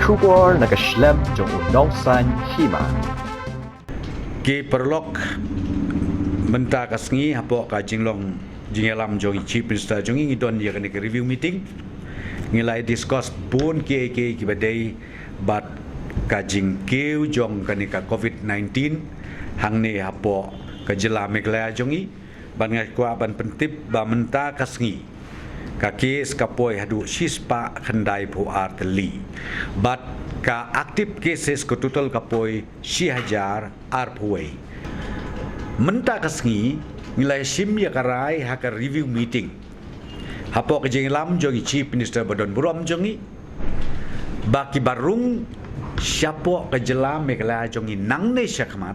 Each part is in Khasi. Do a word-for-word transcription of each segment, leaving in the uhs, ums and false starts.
Khubor na ka shlem jong u nongsan hima. Ki paralok, mynta ka sngi hapoh ka jinglong jingïalam jong i Chief Minister jong i ngi don ïa kane ka review meeting. Ngi la discuss bun kiei kiei kiba dei bad ka jingkiew jong kane ka covid nineteen hangne hapoh ka jylla Meghalaya jong i. Ban nga kwah ban pyntip ba mynta ka sngi ka kes ka poi haduh shispah khyndai phew ar tylli. Bad ka active cases ka total ka poi shi hajar ar phew wei. Mynta ka sngi ngi la shim ïa ka rai ha ka review meeting hapoh ka jingïalam jong i Chief Minister ba don burom jong i ba ki barung shapoh ka jylla Meghalaya jong i nangne shakhmat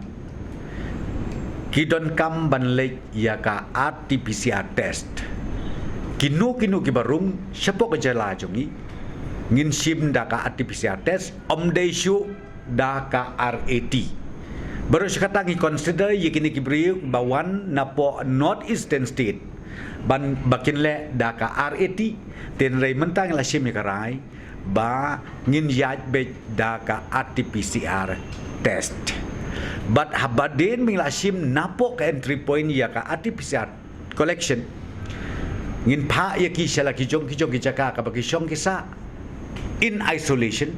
ki donkam ban leit ïa ka R T P C R test. Kino kino ki barung shapoh ka jylla jong i ngin shim da ka R T P C R test, ym dei shuh da ka R A T. Baroh shi katta ngi consider ïa kine ki briew ba wan napoh North Eastern State ban ba kin leh da ka R A T. Te hynrei mynta ngi la shim ïa ka rai ba ngin ïaid beit da ka R T P C R test. Bad haba dien ba ngi la shim napoh ka entry point ïa ka R T P C R collection, ngin phah ïa ki sha la ki jong ki jong ki jaka kaba ki shong ki sah in isolation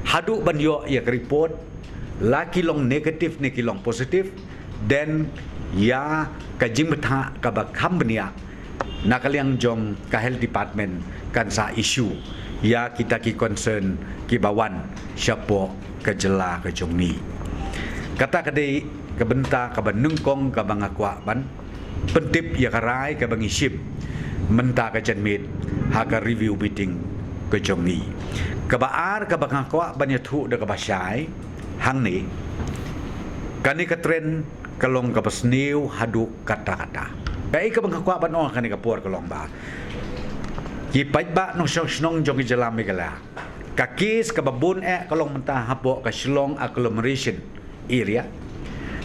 haduh ban ïoh ïa ka report, la ki long negative ne ki long positive. Then ïa ka jingbthah kaba kham bniah na ka liang jong ka health department kan sa issue ïa kita ki concern kiba wan shapoh ka jylla ka jong ngi. Kata ka dei ka bynta kaba nyngkong kaba nga kwah ban pyntip ïa ka rai kaba ngi shim mynta ka janmiet ha ka review meeting ka jong ngi. Kaba ar kaba nga kwah ban ïathuh da kaba shai hangne, kane ka trend ka long kaba sniew haduh katta katta. Kaei kaba nga kwah ban ong ha kane ka por ka long ba ki paidbah nongshong shnong jong ka jylla Meghalaya, ka kes kaba bun eh ka long mynta hapoh ka Shillong agglomeration area.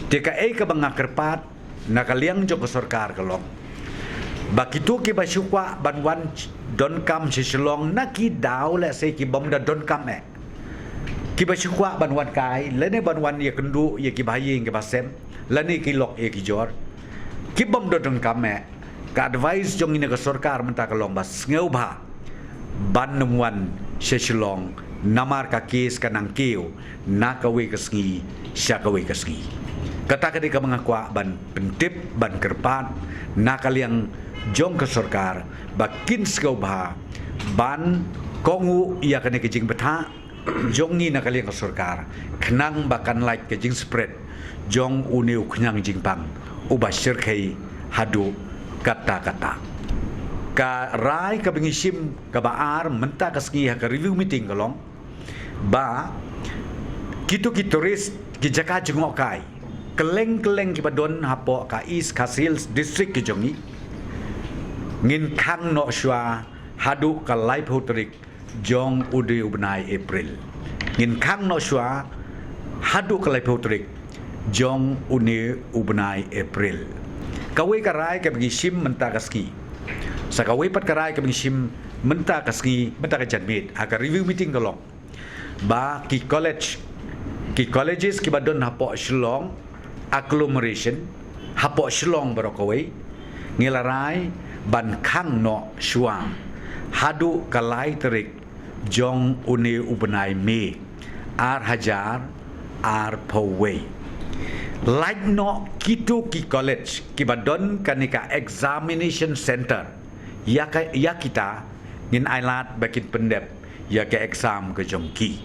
Te kaei kaba nga kyrpad na ka liang jong ka sorkar ka long ba kito kiba shu kwah ban wan donkam sha Shillong na ki daw lehse ki bym da donkam eh, kiba shu kwah ban wan kai lane ban wan ïakynduh ïa kiba ha ïing kiba sem lane ki lok ïa ki jor, ki bym da donkam eh. Ka advice jong ngi na ka sorkar mynta ka long ba sngewbha ban nym wan sha Shillong namar ka kes ka nang kiew na kawei ka sngi sha kawei ka sngi. Kata ka dei kaba nga kwah ban pyntip ban kyrpad na ka liang jong ka sorkar ba kin sngewbha ban kohnguh ïa kane ka jingbthah jong ngi na ka liang ka sorkar khnang ba kan lait ka jingspread jong une u khñiang jingpang uba shyrkhei haduh katta katta. Ka rai kaba ngi shim kaba ar mynta ka sngi ha ka review meeting ka long ba kito ki tourist, ki jaka jngohkai kylleng kylleng kiba don hapoh ka East Khasi Hills District ka jong ngi, ngin khang noh shuwa haduh ka laiphew tarik jong une u bnai April. Ngin khang noh shuwa haduh ka laiphew tarik jong une u bnai April. Kawei ka rai kaba ngi shim mynta ka sngi, sa kawei pat ka rai kaba ngi shim mynta ka sngi, mynta ka janmiet ha ka review meeting ka long ba ki college, ki colleges kiba don hapoh Shillong agglomeration, hapoh Shillong baroh kawei, ngi la rai ban khang noh shuwa haduh ka lai tarik jong une u bnai May ar hajar arphew wei. Lait noh kito ki college kiba don kane ka examination center ïa ka, ïa kita, ngin ailad ba kin pyndep ïa ka exam ka jong ki.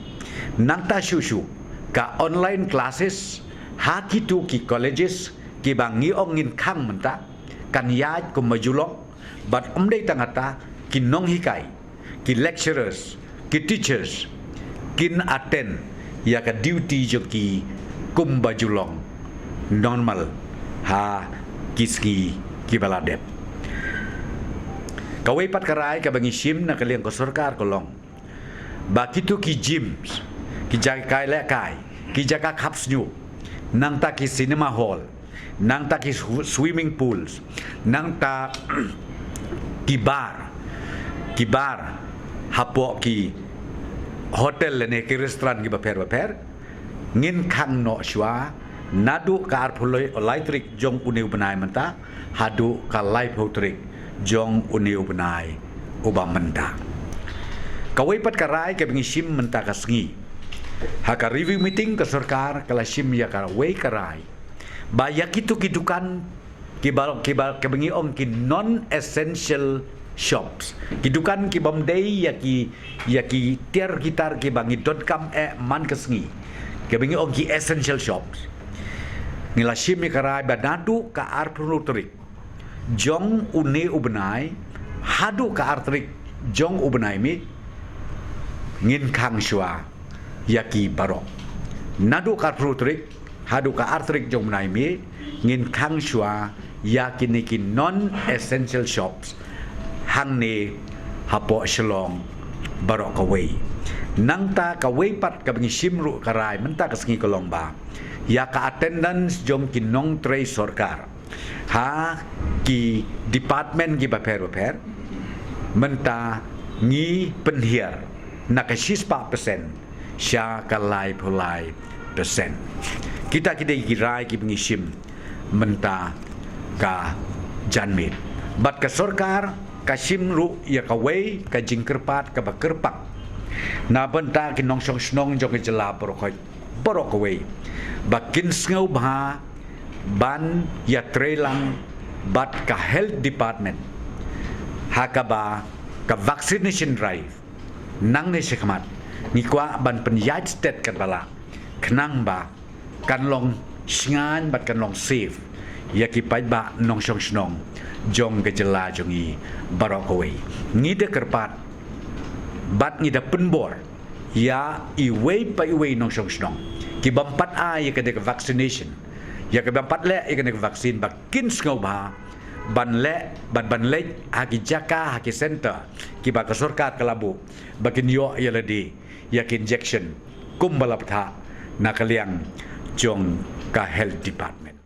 Nangta shuh shuh ka online classes ha kito ki colleges kiba ngi ong ngin khang mynta kan ïaid kumba ju long. Bad ym dei tang kata, ki nonghikai, ki lecturers, ki teachers kin attend ïa ka duty jong ki kumba ju long normal ha ki sngi kiba la dep. Kawei pat ka rai kaba ngi shim na ka liang ka sorkar ka long ba kito ki gyms, ki jaka lehkai, ki jaka khap shñiuh, nangta ki cinema hall, nangta ki sw-, swimming pools, nangta ki bar, ki bar hapoh ki hotel lane ki restaurant kiba pher bapher, ngin khang noh shuwa naduh ka arphew lai tarik jong une u bnai mynta haduh ka laiphew tarik jong une u bnai uba mynta. Kawei pat ka rai kaba ngi shim mynta ka sngi, ha ka review meeting ka sorkar ka la shim ïa kawei ka rai ba ïa kitu ki dukan kiba, kiba, kiba ngi ong ki non essential shops, ki dukan kibym dei ïa ki, ïa ki tiar ki tar kiba ngi donkam eh man ka sngi, kiba ngi ong ki essential shops, ngi la shim ïa ka rai ba naduh ka arphew tarik jong une u bnai haduh ka ar tarik jong u bnai mih, ngin khang shuwa ïa ki baroh. Naduh ka arphew tarik haduh ka ar tarik jong u bnai mih, ngin khang shuwa ïa kine ki non essential shops hangne hapoh Shillong baroh kawei. Nangta kawei pat kaba ngi shim ruh ka rai mynta ka sngi ka long ba ïa ka attendance jong ki nongtrei sorkar ha ki department kiba pher bapher, mynta ngi pynhiar na ka shispah percent sha ka laiphew lai percent. Kita ki dei ki rai kiba ngi shim mynta ka janmiet. Bad ka sorkar ka shim ruh ïa kawei ka jingkyrpad kaba kyrpang na bynta ki nongshong shnong jong ka jylla baroh kawei, baroh kawei, ba kin sngewbha ban ïatrei lang bad ka health department ha kaba ka vaccination drive nangne shakhmat ngi kwah ban pynïaid stet katba lah, khnang ba kan long shngaiñ bad kan long safe ïa ki paidbah nongshong shnong jong ka jylla jong ngi baroh kawei. Ngi da kyrpad bad ngi da pynbor ïa iwei pa iwei nongshong shnong kibym pat ai ïa kane ka vaccination, ïa kibym pat leh ïa kane ka vaccine, ba kin sngewbha ban leh bad ban leit ha ki jaka, ha ki center kiba ka sorkar ka la buh, ba kin ïoh ïa lade ïa ki injection kumba la bthah na ka liang jong ka health department.